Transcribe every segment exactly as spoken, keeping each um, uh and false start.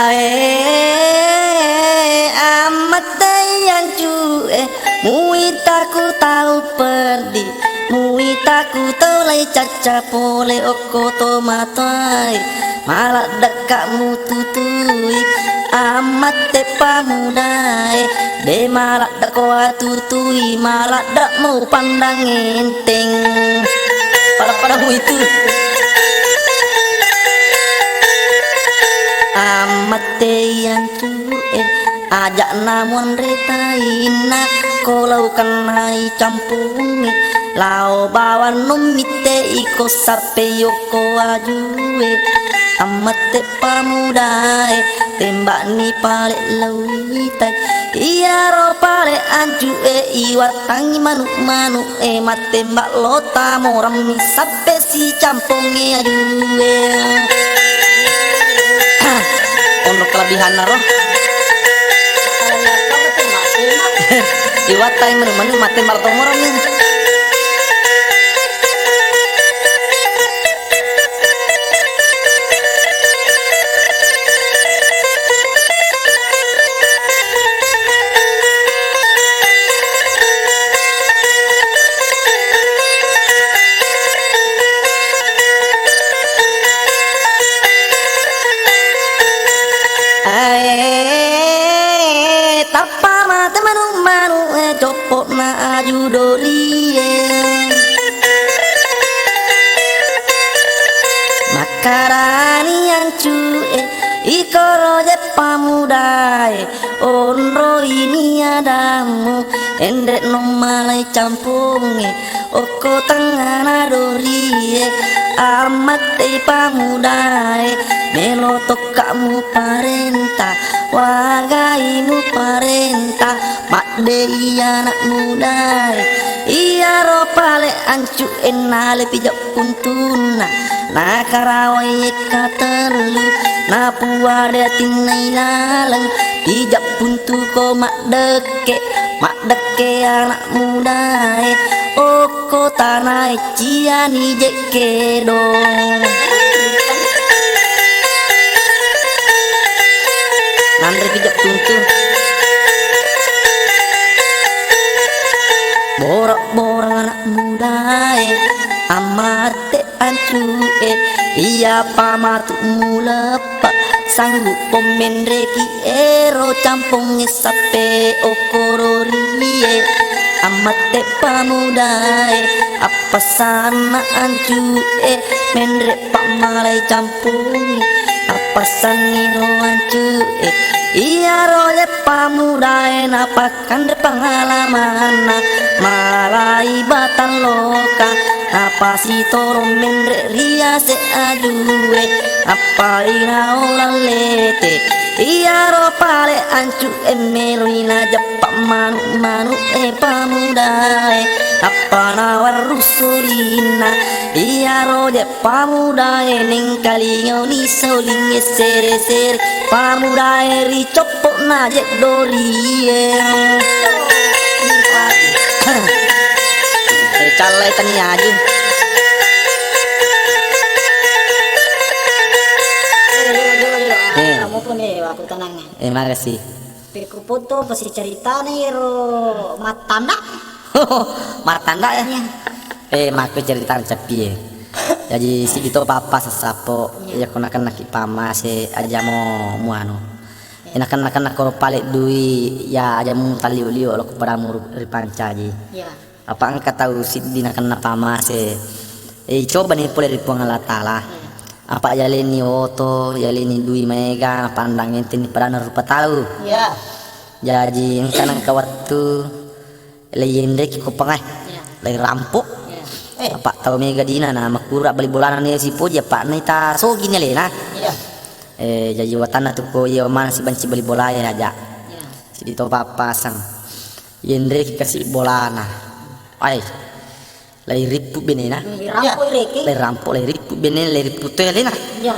Eh, ammattei ancu e, muitaku tau peddi, muitaku tau lai cacca pole okko to matoae, maladde'ka mututui, ammatte pamudae, de maladde'ko atutui, maladde'mo pandang enteng. Pada-pada muitu. Ammattei ancu e, aja'na muanre tainna, ko lao kennai campungnge, lao bawang nommitte iko sappe yokko ajue. Ammette pamudae, temba'ni pale lauitai, iyaro pale ancu e, iwattangi manu'-manu' e, mattembak lota morammi sappe sicampongnge ajue. Onro kelebihanna ro. Iwattai menu-menu mate marto morammi. Ae, tappa mate manu'-manu' e, coppo'na aju dorie. Makkarani ancu e, iko roje pamudae, onroi ni adammu, enre' nommalai campongnge, okko tengngana dorie, ammattei pamudae, melo tokka muparenta, wagai muparenta, madde iya anak mudae, iyaro pale ancu e, nalepi jeppuntunna, nakarawai ekka tellu, napuade atinna ilaleng, ijeppuntuko maddekke, maddekke anak mudae, okko tanae ciani jekke do. Nanre pijak tuntu. Borok-borok anak mudae, ammatte ancu e, iya pamatu muleppa, sanggup pommenreki ero campongnge sappe okororie, ammatte pamudae, appassanna ancu e, menre pammalai campongnge, appassanni ro ancu e, iyaro je pamudae napak kanre pangalamanna, malai batang loka, napasitoro menre riase ajue, appai naolang lete, iyaro pale ancu e, meloi najeppa manu'-manu' e pamudae, appa nawarru solinna, iyaro je pamudae, nengkalingoni solingnge sere-sere, pamudae ri coppo'na jeddorie. Eh, callai tania aju. Eh. Kamu pun, eh, aku tenang. Eh, makasih. Pekko foto pasti ceritana ero mattanda. Mattanda ya? Iya. Eh, makko cerita ceppi e. Jaji, siddi to papa sassapo, iya, iya, ko nakennaki pamase, aja mo muanu. Iya. Eh, nakenna-kenna koro pale dui, ya aja mu talio-lio lo ko padamu ru-, ripancaji. Iya. Apa engka tau siddi nakenna pamase. Eh, cobani pole ri Puang Allah Taala. Iya. Apa yaleni oto, yaleni dui maega, pandang entenni padana rupa tau. Iya. Jaji, engka nengka wettu, Lei yenreki ko pangai. Iya. Lei rampo. Iya. Eh. Apa tau mega dina na makura bali bolana ne sipoji apa naita sogi ni alena. Iya. Eh, jaji watanna tu ko iya mana si banci bali bolae aja. Iya. Sidi to papasang. Yenreki kasi bolana. Ai. Lei rippu benena. Hmm, rampo reki. Lei rampo, lei rippu benena, lei rippu to alena. Iya.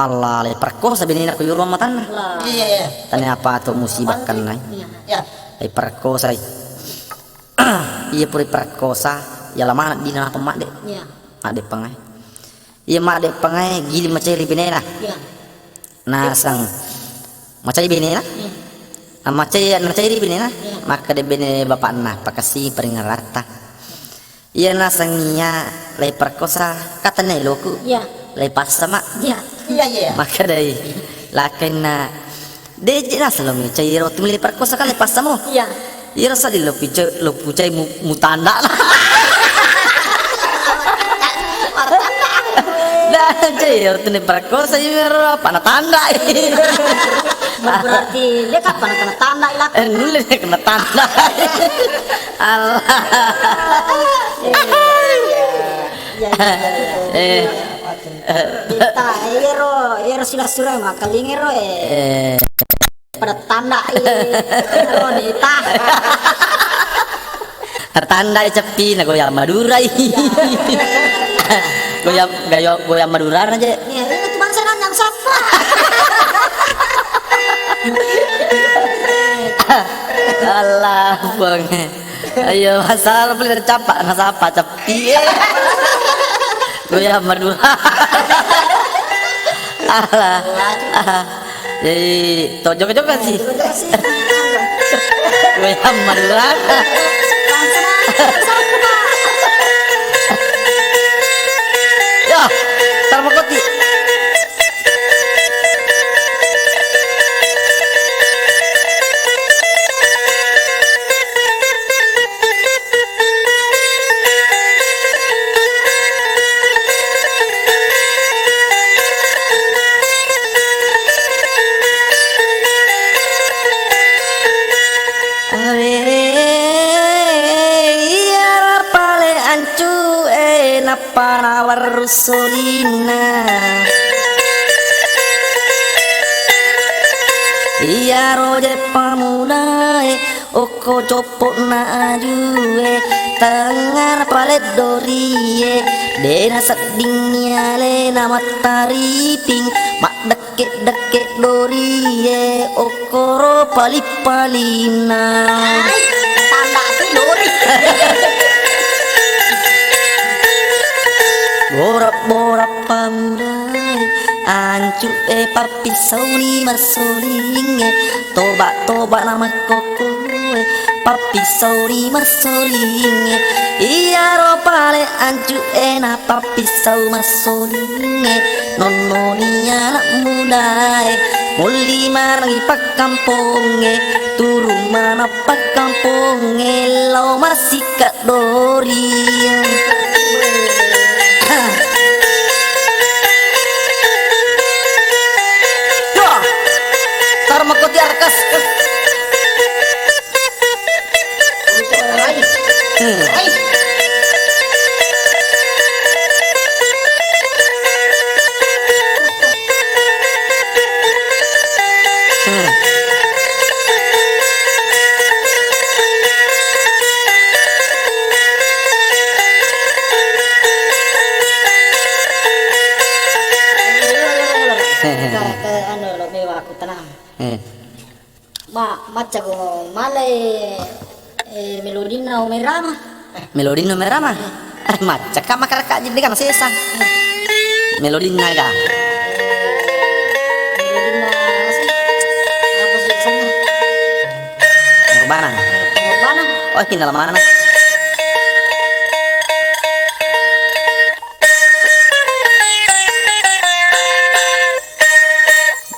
Allah, lei perkosa benena ko yoro matanna. Allah. Iya, iya. Tane apa to musibah kenai. Iya. Iya. Lei perkosa. Iya pura perkosa, ya lamana dina apa madde. Iya. Madde pangai. Iya madde pangai, gili maceri benena. Iya. Nasang. Macai benena? Iya. Namacai, nacairi benena? Iya. Makkeda bene bapakna, pakassi paringaratta. Iya nasengngia laiperkosa, katanya eloku. Iya. Laipassa, Mak. Iya. Iya, iya. Makkedai, lakenna, "Deje naseng lo micai ro tu laiperkosa kan laipassamo." Iya. Iyaro seddi lo pice-, lo pucai mu-, mutanda. Nah, cai, iyaro tu perkosa, iyaro apa natanda. Berarti dia kapan kena tanda ilat? Eh, nulle kena tanda. Allah. Iya, iya, iya. Iya, iya, iya. Eh. Kita, iyaro, iyaro silassura makkalingero, eh. Eh. Pada tanda, eh, ro dita. Tanda ceppi na goyang Madura. Goyang, gayo-, goyang Madura aja. Iya, itu cuma saya nanya siapa. Allah, Bang. Ayo, masalah boleh tercapak, nasapa ceppi. Goyang Madura. Allah. Jadi, to joget-joget sih. Weham Madura. Ya, Tarmakoti. Awere, iyaro pale ancu e, nappa nawerru solinna. Iyaro je pamula e, okko coppo'na aju e, tengngana pale dori e, de naseddingngi alena mattariping, maddekke-dekke dori e, okkoro pali-palinna. Ai, tanda ki dori. Borak-borak pamula e, ancu e pappissauni massoling e, toba-toba na makkokko e, pappissauni massoling e. Iyaro pale ancu e na pappissau massoling e, nonnoni anak muda e, molli manengngi pakkampongnge, turung maneng pakkampongnge, lao massikka dori. Wah, Tarmakoti Arkas. Hmm. Hmm. Ka, ka, anu, lo mewa aku tenang. Eh. Ma, macca ko malai, eh, melodinna Omerama. Melodinna Omerama? Eh, macca ka makaraka jidde kan sesa. Melodinna ga? Melodinna apa sih? Apa sih sana? Pengorbanan. Pengorbanan. Oh, innalamanna.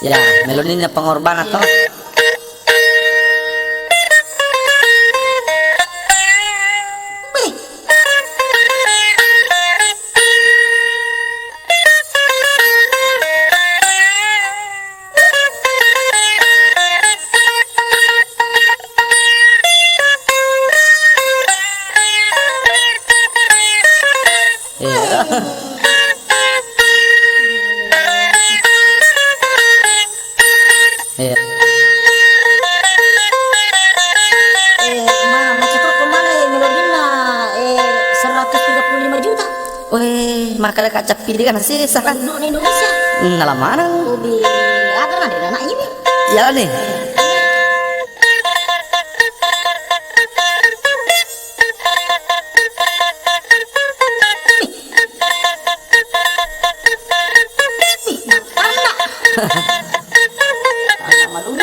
Ya, melodinna pengorbanan to. Iya. Iya. Eh, ma, macca to ko malai melodinna, eh, seratus tiga puluh lima juta. Weh, makkeda ka cappi de kan sesa kan. Indonesia. Nala maneng. Hobi, aga na de na ini. Iya ni. Anak Madura.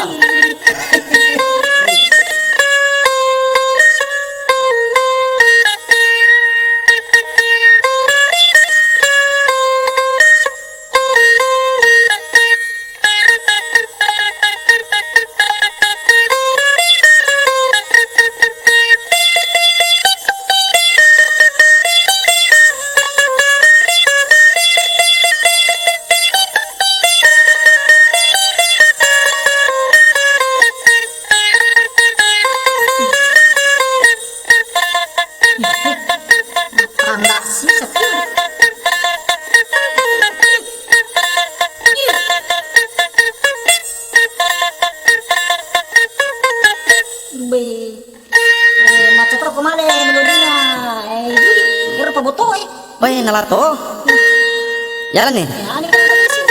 Be. Eh, macca toro ko male melodina. Eh, judi, ero pabotoi. Weh, nalato. Jalan nih. Eh, ane kan tadi sih.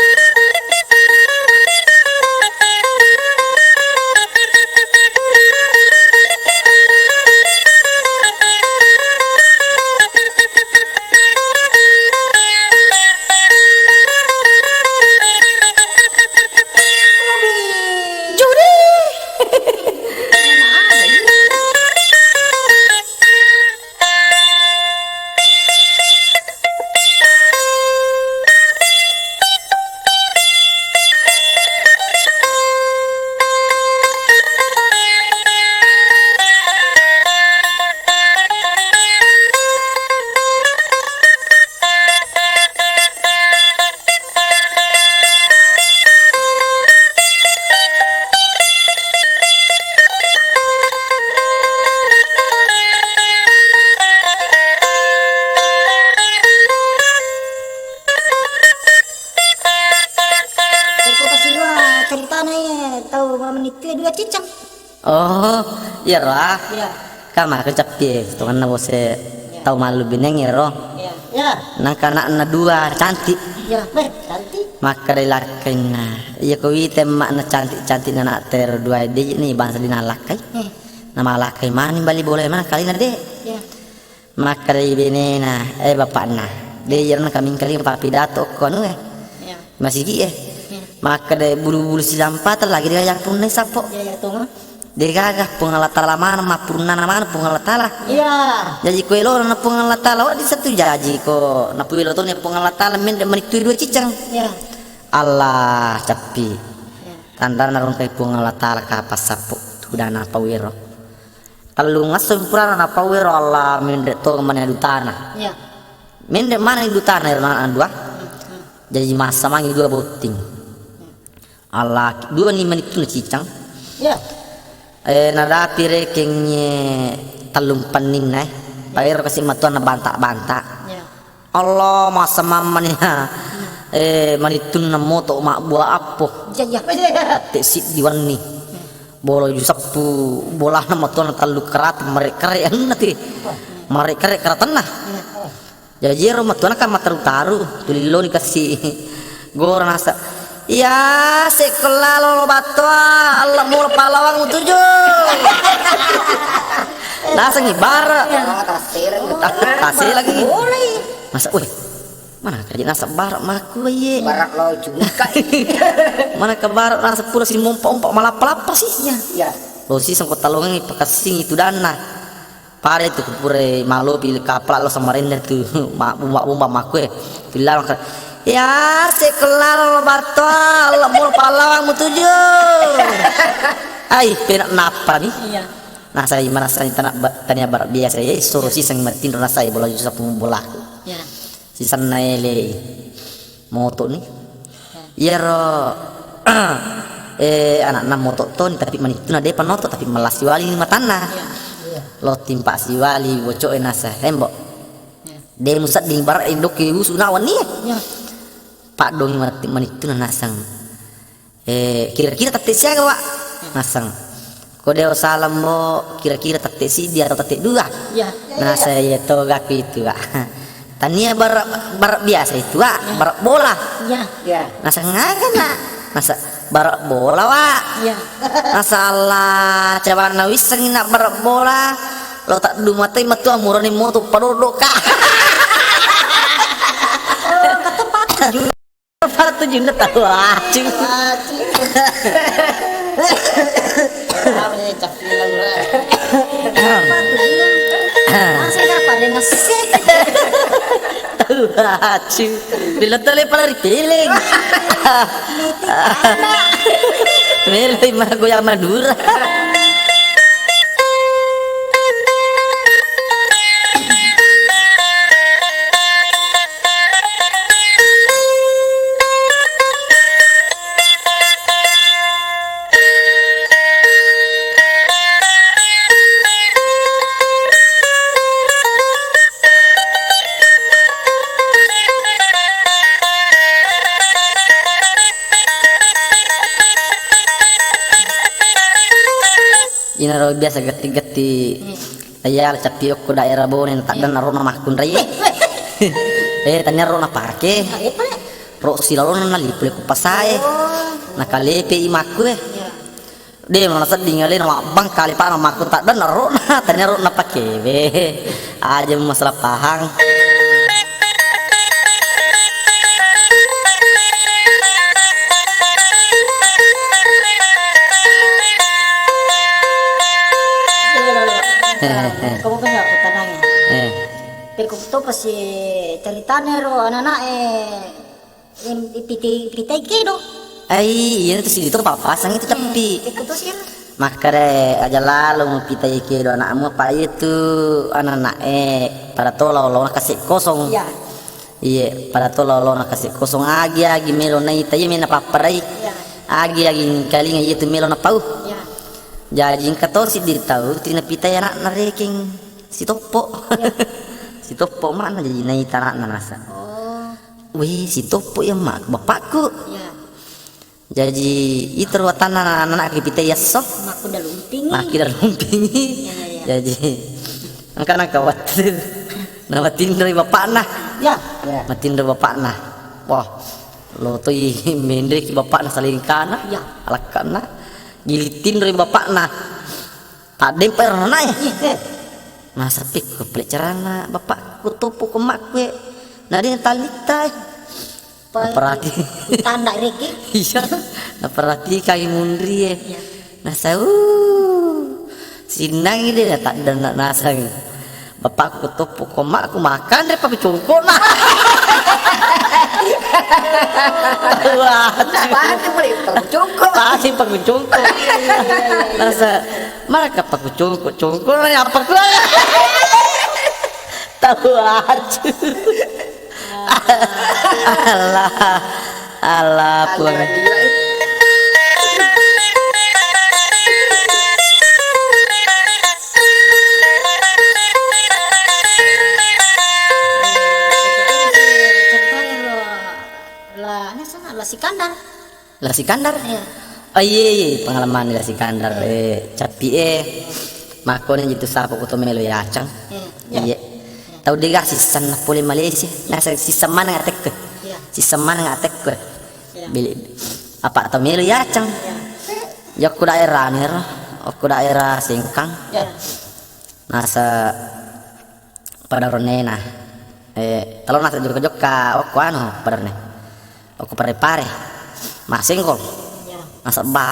Judi. Iko kasua ceritana iya tau mamenittu dua cicang. Oh, iyaro ah. Iya. Kamaka ceppi, tongenna bose. Iya. Tau mallubineng ero. Iya. Iya. Nangka anakna dua cantik. Iya, beh, cantik. Makkeda lakkainna, iya ko wita emma'na cantik-cantik anak tero dua de ni bangsa dinalakkai. Hmm. Namalakkai mani bali bola mana kalina de. Iya. Makkedai benena, eh, bapakna, de iyaro kamingkaling pappidato ko anu e. Iya. Masigi e. Iya. Makkeda bulu-bulu silampata lagi de gaga punna sappo. Iya, iya, tong. De gaga Puang Allah Taala maneng, mappurunnana maneng Puang Allah Taala. Iya. Jaji ko elona Puang Allah Taala wedding satu jaji ko napuelo toni Puang Allah Taala mende manittui dua cicang. Iya. Allah cappi. Iya. Tandana rongkai Puang Allah Taala kapang sappo tudana pau ero. Tellung esso purana napau ero Allah menre to mani dutana. Iya. Menre maneng dutana ero anak dua. Hmm, hmm. Jaji massamangi dua botting. Allah dua ni manittuna cicang. Iya. Eh, nadapi rekengnge tellung penninna, eh. Iya. Paero kasi matuanna banta-banta. Iya. Allah, masa mammani, ha. Eh, manittunna moto mabbua appo. Iya, iya. Tette siddi wenni. Bolo ju seppu bolana matuanna tellu kerata, mare-, kare anunna ti. Mare-, kare keratanna. Jaji ero matuanna kan mataru-taru, tulilloni kasi. Gora nasa. Iya, sekolah lolo battoa, Allah mula pahlawan tuju. Nasengi bara. Oh, tasera. Ta-, tasera lagi. Boleh. Masa, weh, mana kaji nasa bara maku, iye. Bara lo cungka. Mana ke bara nasa pura si mompa-ompa malappa-lappa sih. Iya. Iya. Lo si sengko talongi pakasing itu dana. Pada itu kupure malopi kapala lo Samarinda tu. Mabumba-bumba makku e. Bilang ke, "Ya, sekelar lo battoa, lo mul pahlawan mutuju." Ai, penak napa nih? Iya. Nasai, manasai tania ba-, tania bara biasa, eh, soro siseng matinro nasai bola ju sapung bolaku. Iya. Sisenna elei moto ni. Iyaro, eh, anakna moto toni, tapi manittuna depa noto, tapi mallasiwali ni matanna. Iya. Lo timpa siwali, boco'e nasa, "Hembo. Iya. De musedding bara indokki usu nawan ni." Iya. Paddongi matti-, manittuna naseng. Eh, kira-kira tette siaga, Wa? Naseng. Ko de salambo kira-kira tette siddi atau tette dua? Iya. Nasa iya toga ku itu, Wa. Tania bara, bara biasa itu, Wa. Iya. Bara bola. Iya. Iya. Naseng aga na? Nasa bara bola, Wa. Iya. Nasa Allah, cawanna wisseng na bara bola. Lo tak dumatai matu amurani moto padoddo ka. Oh, kata patu juga. Pala tujunna tau acu. Acu. Rame cappulang, Ra. Pala tujunna. Masa enggak pada ngasih? Tau acu. Bila tole pala ripeling. Melo mana goyang Madura. Inaro biasa getti-getti. Hmm. Iya, cappi okko daerah Bone, taddenna ro na makkunrai. Eh, tania ro na parke. Ro silalona nalipu le ku pasae. Oh. Nakalepe i makku e. Iya. De, mana sedding alena mabbang kali pa na makku, taddenna ro na, tania ro na pakewe. Aja masalah pahang. Eh, eh. Kamu kan ya pertanyaan. Eh. Pekko to pasti ceritanya ro anak-anak, eh, Em, ipiti-, pitai kedo. Ai, iya tu sidi tu papasang itu cappi. Hmm, itu tu sih. Makkeda aja lalo mupitai kedo anakmu, apa itu anak-anak, eh, pada to lao-lao na kase kosong. Iya. Iya, pada to lao-lao na kase kosong, agi-agi melo naita, iya mena papparai. Iya. Agi-agi kalinga iya tu melo napau. Iya. Jaji engka to siddi tau tina pitai anakna rekeng sitoppo. Iya. Sitoppo makna jaji naita anakna nasa. Oh. Weh, sitoppo iya mak-, bapakku. Iya. Jaji, itaro watanna anak-anak kipitai esso. Makkuda lumpingi. Makkuda lumpingi. Iya, iya, iya. Jaji, engka nangka wettu. Namatinroi bapakna. Iya. Iya. Matinroi bapakna. Wah, lo toi menreki bapakna salingkana. Iya. Alakkanna. Gilitinroi bapakna. Taddempa ero nanae. Iya, eh. Nasappi ko pale carana bapakku toppo ko makku e. Nade talitta e. Pa-, naperhati-, tanda reke. Iya. Naperhatikangi munri e. Iya. Nasa, uh, sinnangi de, taddenna nasang. Bapakku toppo ko makku makanre paku congkona. Wah. Paham tu boleh paku congko. Paham paku congko. Iya, iya, iya, iya. Nasa, Maka paku congko-congko na apa ku? Tahu aja. Allah, Allah, Puang. La, ini sana, La Sikandar. La Sikandar? Iya. Oh, iya, iya, pengalaman La Sikandar, eh, cappi, eh. Makkoni jitu sapa ko to melo yacang. Iya. Iya. Tau dega sissenna pole Malaysia. Nah, sa-, sisseng maneng atekku. Iya. Sisseng maneng atekku. Iya. Bili. Apa tau melo yacang? Iya. Yokku daerah anu ero. Okku daerah Sengkang. Iya. Nasa pada ronena. Eh, talo nasa jokka-jokka okko anu pada rone. Okko Pare-Pare. Masenggol. Iya. Nasabba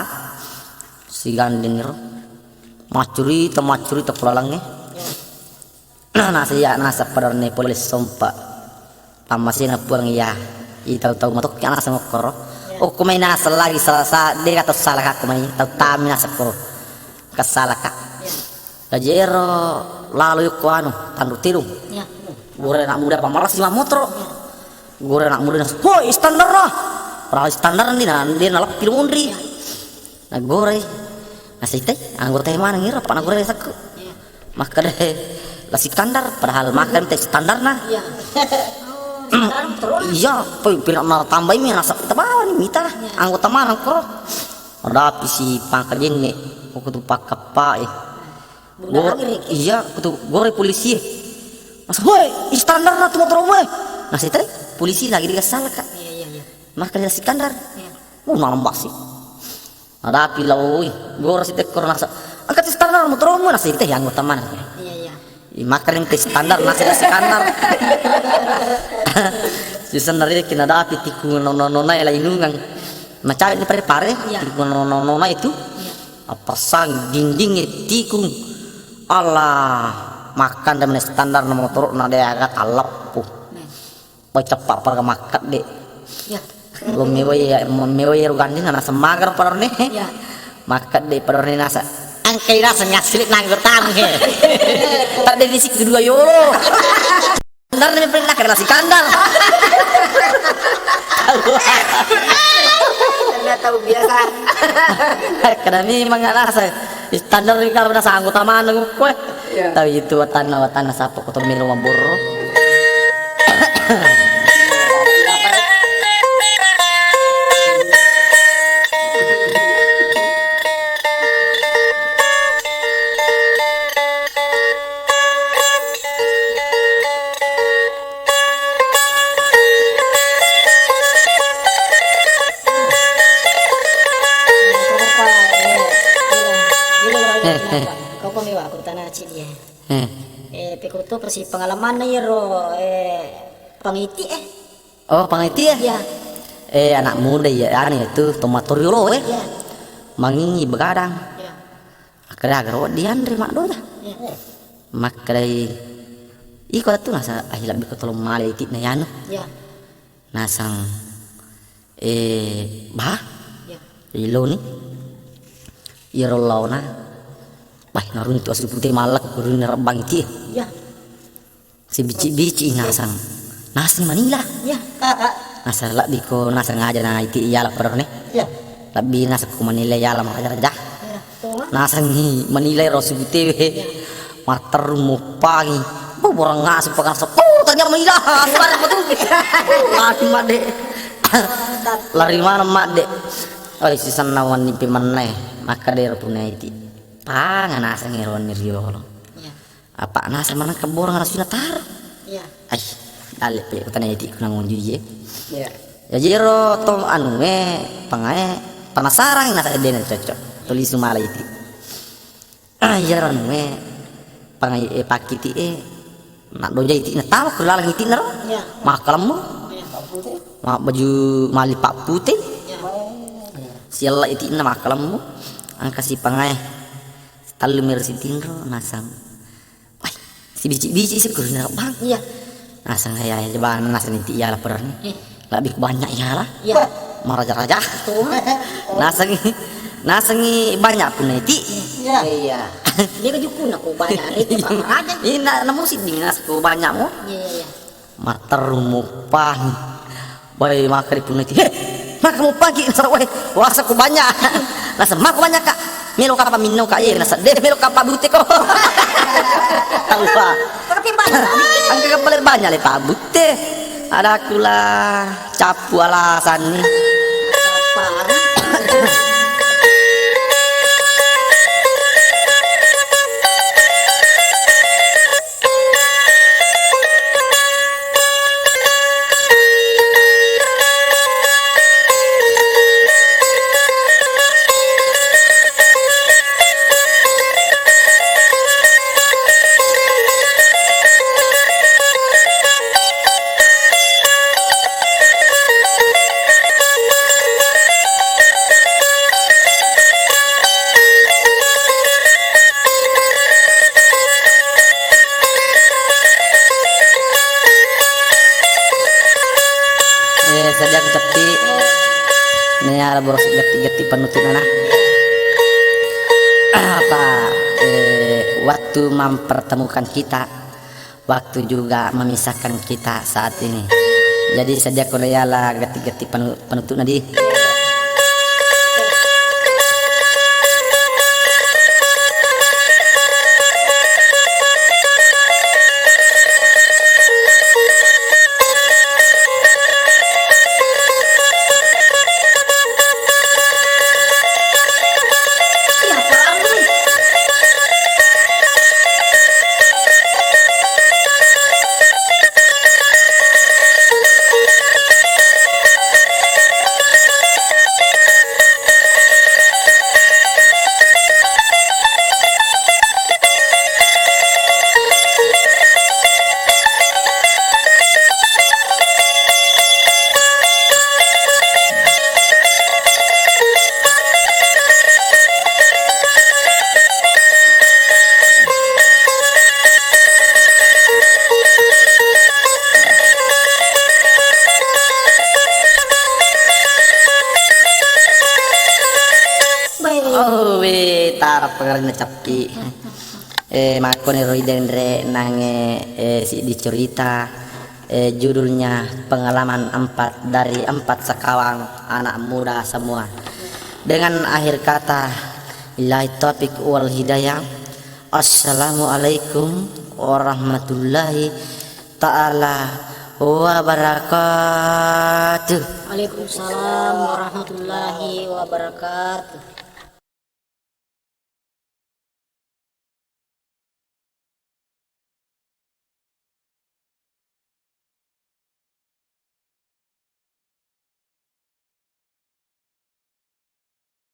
sigandeng ro. Maccurita, maccurita pulalangnge. Iya. Nasa iya, nasa pada rone pole sompa. Pammasena Puang iya. I tau-tau matokki nasa ngokkoro. Iya. Okko mai nasa lagi salah sa-, dega tau salaka ko mai. Tau tami nasa ko. Kasalaka. Iya. Jaji ero lalo yokko anu, tanru tedung. Iya. Gore anak muda pamarasi mammotoro. Iya. Gore anak muda nas-, "Woi, standar lah." Padahal standar ni na, dia nalappi lu munri. Iya. Nah, gore. Nasitai, anggota yang mana ngira, apa na gore sakku. Iya. Makkeda, "La Sikandar," padahal makkeda teh standar nah. Iya. Oh, sekarang terus. Iya, poi pina na tambai mi rasa tabawa ni mita. Iya. Anggota mana ko? Ada pisi pangkajenne, waktu tu pakkappa, eh. Bunda Go-, Amir, ya? Iya, kutu gore polisi. Mas, "Woi, standar na tu motor gue." Nah, saya tadi polisi lagi di salaka. Iya, iya, iya. Maka dia standar. Iya. Uh, nambah sih. Ada api lah, woi. Gore si tekor nasa. "Angkat standar motor gue," nasa teh yang utama. Iya, iya. Ih, maka ring teh standar nasa standar. Si standar ini kena ada api tikung nona-nona ya lah inungan. Macawe ni pare-pare, iya, tikung nona-nona itu. Iya. Appasang dindingnge tikung. Allah, makkanda mene standar na motoro na de aga talleppu. Nah. Poi ceppa parga makkedde. Ya. Lo mewai, mewai ro gandina nasa maga ro parone. Ya. Makkedde parone nasa. Angkai nasa ngasli nanggur tamu he. Tadde di siku dua yo. Standar ni pernah kena si kandar. Karena tahu biasa. Karena memang nggak rasa. Standar ni kalau rasa anggota mana gue. Iya. Tahu itu watanna, watanna sapa ko to melo mabboro. Eh. Kau pami wa aku tana cik dia. Eh. Eh, pekko to persi pengalaman na iyaro, eh, pangiti, eh. Oh, pangiti, eh? Iya. Eh, anak muda iya, anu itu, tomatoriolo, eh. Iya. Mangingi begadang. Iya. Makkeda aga ro dianre maddoja. Iya. Makkedai, iko tu nasa ahilabbi ko tolong male iti na yanu. Iya. Nasang, eh, bah? Iya. Iloni. Iyaro laona. Bah, naruntu asu pute mallak, kurunna rebbang iti. Iya. Sibici-bici nasang. Nasang manila. Iya, Kak, Kak. Nasang labbi ko nasang aja na iti iyala perone. Iya. Labbi nasang ko manila iyala maraja-raja. Iya, betul. Nasangi manila ro asu pute we. Iya. Matteru muppangi. Bu borang asu pangaso. Oh, ternyata manila. Suara betul. Lari madde. Lari mana madde? Oh, sisenna wanni pi menne. Makkeda ro punna iti. Panga nasangi ro wanni riolo. Iya. Apa naseng maneng kebborang asu na taro. Iya. Ai, dalle pe kutana iti kuna ngunju iye. Iya. Jaji ero to anue, pangae, penasaran nasa dena cocok. Tuli sumala iti. Ah, iya ero anue, pangae, eh, pakiti, eh, nak doja iti na tama ku laleng iti na ro. Iya. Makkalemmu. Iya. Ma baju mali pak pute. Iya. Sialla iti na makkalemmu. Angka si pangae. Tallu mero sitinro nasang. Wai, sibici-bici si kurina bang. Iya. Nasang ya, ya, jebana nasang iti iyala perang. Eh. Lebih banyak iyala. Iya. Maraja-raja. Betul. Nasangi, nasangi banyak pun iti. Iya. Iya. Dia kejuku nak banyak itu Pak Raja. Ini nak nemu sih dinas ku banyak mu. Iya, iya, iya. Matteru muppangi. Wai, maka ripunna iti. He, maka muppangi, nasara, wai, wasa ku banyak. Nasa, maka banyak, Kak. Melo kappa minno, Kak. Ye, nasa, deh, melo kappa bute ko. Tahu, Pak. Tapi banyak. Angka kappa le banyak le, Pak, bute. Ada kula capu alasan ni. Eh, sadia ku ceppi. Nea boros getti-getti penutup nana. Apa, eh, waktu mempertemukan kita, waktu juga memisahkan kita saat ini. Jadi, sadia ko riala getti-getti penu-, penutup nadi. Oh, we, tara pengarinna cappi. Eh, makkoni ro idenre nange, eh, siddi cerita, eh, judulnya Pengalaman Empat dari Empat Sekawan Anak Muda Semua. Dengan akhir kata, billahi taufiq wal hidayah. Assalamualaikum warahmatullahi taala wabarakatuh. Waalaikumsalam warahmatullahi wabarakatuh.